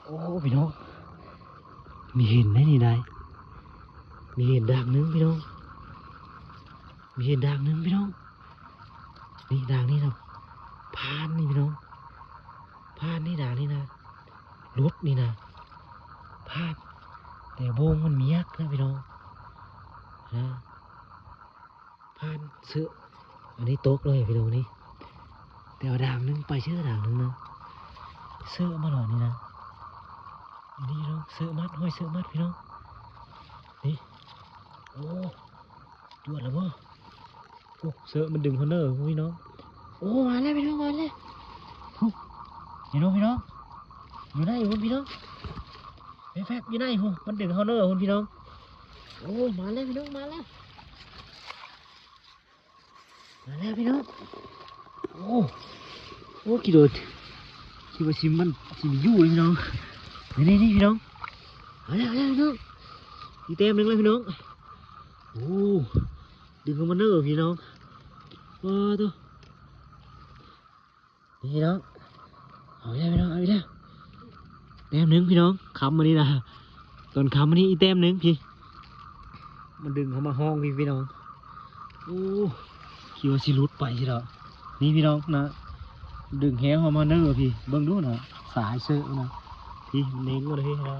ໂອ້ ພີ່ນ້ອງ ມີເຫັນໄດ໋ນີ້ໄດ໋ ມີເຫັນດາກໜຶ່ງພີ່ນ້ອງ ມີເຫັນດາກໜຶ່ງພີ່ນ້ອງ ນີ້ດາກນີ້ນະ ຜ່ານນີ້ພີ່ນ້ອງ ຜ່ານນີ້ດາກນີ້ນະ ຫຼຸດນີ້ນະ ຜ່ານ ແຕ່ໂບງມັນມີຍັກນະພີ່ນ້ອງ ນະ. ຜ່ານເຊາະ ອັນນີ້ຕົກເລີຍພີ່ນ້ອງນີ້ ແຕ່ວ່າດາງໜຶ່ງໄປເຊີດາງໜຶ່ງນະ ເຊາະມາດອກນີ້ນະ ນີ້ພີ່ນ້ອງ ເຊາະມັດ ຫ້ອຍເຊາະມັດພີ່ນ້ອງ ນີ້ ໂອ້ ຈວດແລ້ວບໍ່ ໂອ້ ເຊາະມັນດຶງເຮົາເນີພີ່ນ້ອງ ໂອ້ ມາແລ້ວພີ່ນ້ອງ ມາແລ້ວ ພຸ້ນ ພີ່ນ້ອງ ພີ່ນ້ອງ ຢູ່ໃນພຸ້ນພີ່ນ້ອງ ແຟບໆ ຢູ່ໃນພຸ້ນ ມັນດຶງເຮົາເນີພຸ້ນພີ່ນ້ອງ ໂອ້ ມາແລ້ວພີ່ນ້ອງ ມາແລ້ວ ມາແລ້ວພີ່ນ້ອງ ໂອ້ ໂອ້ ກິໂລ ຄິດວ່າຊິມັນຊິມີຢູ່ເລີຍພີ່ນ້ອງ ນີ້ໆ ພີ່ນ້ອງ ມາແລ້ວ ມາແລ້ວພີ່ນ້ອງ ອີກແຕ້ມໜຶ່ງແລ້ວພີ່ນ້ອງ ໂອ້ ດຶງເຂົ້າມາເນີພີ່ນ້ອງ ວ້າໂທ້ ນີ້ພີ່ນ້ອງ ເອົາອີກແລ້ວພີ່ນ້ອງ ເອົາອີກແລ້ວ ແຕ້ມໜຶ່ງພີ່ນ້ອງ ຄ່ຳມື້ນີ້ນະ ຕອນຄ່ຳມື້ນີ້ອີກແຕ້ມໜຶ່ງພີ່ ມັນດຶງເຂົ້າມາຫ້ອງພີ່ ພີ່ນ້ອງ ໂອ້ ຄິດວ່າຊິຫຼຸດໄປຊິດອກ ນີ້ພີ່ນ້ອງນະ ດຶງແຮງເຂົ້າມາເນີພີ່ ເບິ່ງດູນະ ສາຍເຊີນະ ພີ່ ມັນເໜັງໝົດພີ່ນະ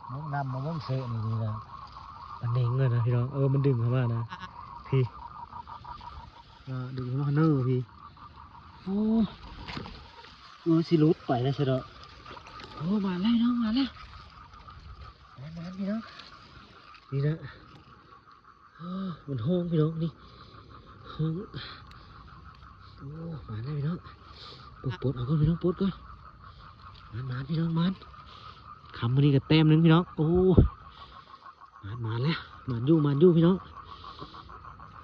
ເບິ່ງນຳມາເບິ່ງເຊີນນີ້ນະ ມັນເໜັງເລີຍນະພີ່ນ້ອງ ເອີ ມັນດຶງເຂົ້າມານະ ພີ່ ອ່າ ດຶງເຂົ້າມາເນີພີ່ ໂອ້ ເອີ ຊິຫຼຸດໄປແລ້ວຊະດອກ ໂອ້ ມາແລ້ວພີ່ນ້ອງ ມາແລ້ວ ມາ ມາພີ່ນ້ອງ ນີ້ນະ ໂອ້ ມັນຮ້ອງພີ່ນ້ອງນີ້ ຮ້ອງ ໂອ້ ມາແລ້ວພີ່ນ້ອງ ປົດ ປົດເອົາກ່ອນພີ່ນ້ອງ ປົດກ່ອນ ມາ ມາພີ່ນ້ອງ ມາ ຄ່ຳມື້ນີ້ກໍແຕ້ມໜຶ່ງພີ່ນ້ອງ ໂອ້ ມາ ມາແລ້ວ ມາຢູ່ ມາຢູ່ພີ່ນ້ອງ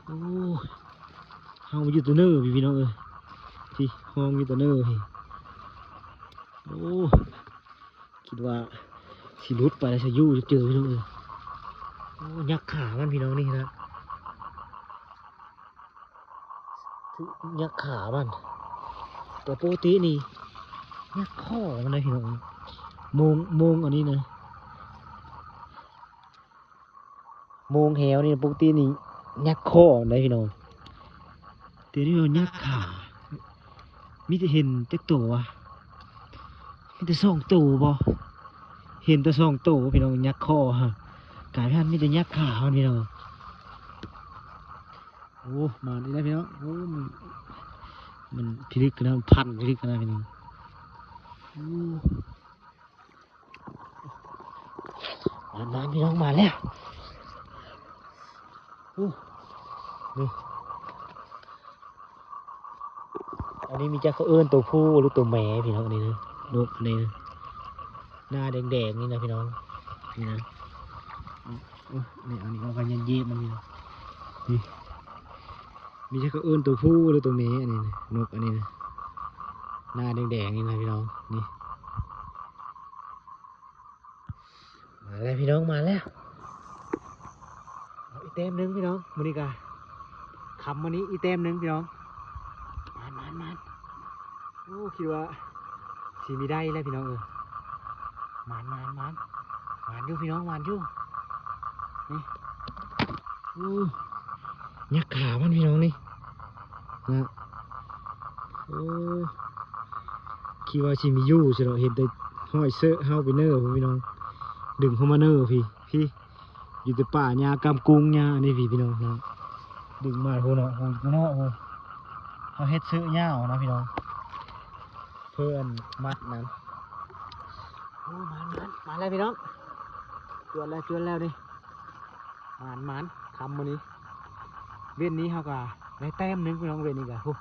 ໂອ້ ຮ້ອງຢູ່ແຕ່ເນີພີ່ນ້ອງເອີຍ ພີ່ ຮ້ອງຢູ່ແຕ່ເນີພີ່ ໂອ້ ຄິດວ່າຊິຫຼຸດໄປແລ້ວ ຊິຢູ່ຈະເຈີພີ່ນ້ອງເອີຍ ໂອ້ ຍັກຂາມັນພີ່ນ້ອງນີ້ນະ ຍັກຂາມັນ ແຕ່ປົກກະຕິນີ້ຍັກຄໍມັນໄດ໋ພີ່ນ້ອງ ໂມງ ໂມງອັນນີ້ນະ ໂມງແຮວນີ້ ປົກກະຕິນີ້ຍັກຄໍໄດ໋ພີ່ນ້ອງ ແຕ່ນີ້ຍັກຂາ ມີແຕ່ເຫັນຈັກໂຕວະ ມີແຕ່ສອງໂຕບໍ່ ເຫັນແຕ່ສອງໂຕພີ່ນ້ອງ ຍັກຄໍ ກາຍເປັນມີແຕ່ຍັກຂາພີ່ນ້ອງ ໂອ້ ມາອີກແລ້ວພີ່ນ້ອງ ໂອ້ ມັນ ມັນພິລຶກນະ ມັນພັນພິລຶກນະພີ່ນ້ອງ ໂອ້ ມາ ມາ ພີ່ນ້ອງ ມາແລ້ວ ໂອ້ ນີ້ ອັນນີ້ມີຈັກເຂົາເອີ້ນໂຕຜູ້ຫຼືໂຕແມ່ພີ່ນ້ອງ ອັນນີ້ນະ ນົກອັນນີ້ນະ ໜ້າແດງໆ ນີ້ນະພີ່ນ້ອງ ນີ້ນະ ໂອ້ຍ ນີ້ ອັນນີ້ເອົາໄປເຢັບມັນນີ້ນະ ນີ້ ມີຈັກເຂົາເອີ້ນໂຕຜູ້ຫຼືໂຕແມ່ ອັນນີ້ນະ ນົກອັນນີ້ນະ ໜ້າແດງໆ ນີ້ນະພີ່ນ້ອງ ນີ້ ມາແລ້ວພີ່ນ້ອງ ມາແລ້ວ ເອົາອີກແຕ້ມໜຶ່ງພີ່ນ້ອງ ມື້ນີ້ກະ ຄ່ຳມື້ນີ້ອີກແຕ້ມໜຶ່ງພີ່ນ້ອງ ມານ ມານ ມານ ໂອ້ ຄິດວ່າຊິມີໄດ້ແລ້ວພີ່ນ້ອງເອີຍ ມານ ມານ ມານ ມານຢູ່ພີ່ນ້ອງ ມານຢູ່ ນີ້ ໂອ້ ຍັກຂາມັນພີ່ນ້ອງນີ້ ນະ ໂອ້ ຄິດວ່າຊິມີຢູ່ຊະເນາະ ເຫັນແຕ່ຫ້ອຍເຊາະເຮົາໄປເນີພຸ້ນພີ່ນ້ອງ ດຶງເຂົ້າມາເນີພີ້ ພີ້ ຢູ່ແຕ່ປ່າຫຍ້າກ້ຳກຸ້ງຫຍ້າອັນນີ້ພີ້ພີ່ນ້ອງເນາະ ດຶງມາພຸ້ນເນາະ ພຸ້ນເນາະ ເຮົາເຮັດເຊາະຍາວນະພີ່ນ້ອງ ເພື່ອອັນມັດນັ້ນ ໂອ້ ມາ ມາ ມາແລ້ວພີ່ນ້ອງ ຈວດແລ້ວ ຈວດແລ້ວນີ້ ໝານ ໝານ ຄ່ຳມື້ນີ້ ເວັນນີ້ເຮົາກະໄດ້ແຕ້ມໜຶ່ງພີ່ນ້ອງ ເວັນນີ້ກະ ໂອ້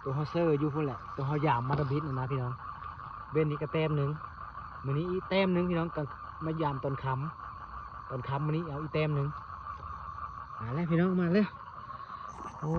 ໂຕເຮົາເຊີຢູ່ພຸ້ນແຫຼະ ໂຕເຮົາຢາມມາຕະບິດຫັ້ນນະພີ່ນ້ອງ ເວັນນີ້ກະແຕ້ມໜຶ່ງ ມື້ນີ້ອີກແຕ້ມໜຶ່ງພີ່ນ້ອງ ກະມາຢາມຕອນຄ່ຳ ຕອນຄ່ຳມື້ນີ້ເອົາອີກແຕ້ມໜຶ່ງ ມາແລ້ວພີ່ນ້ອງ ມາແລ້ວ ໂອ້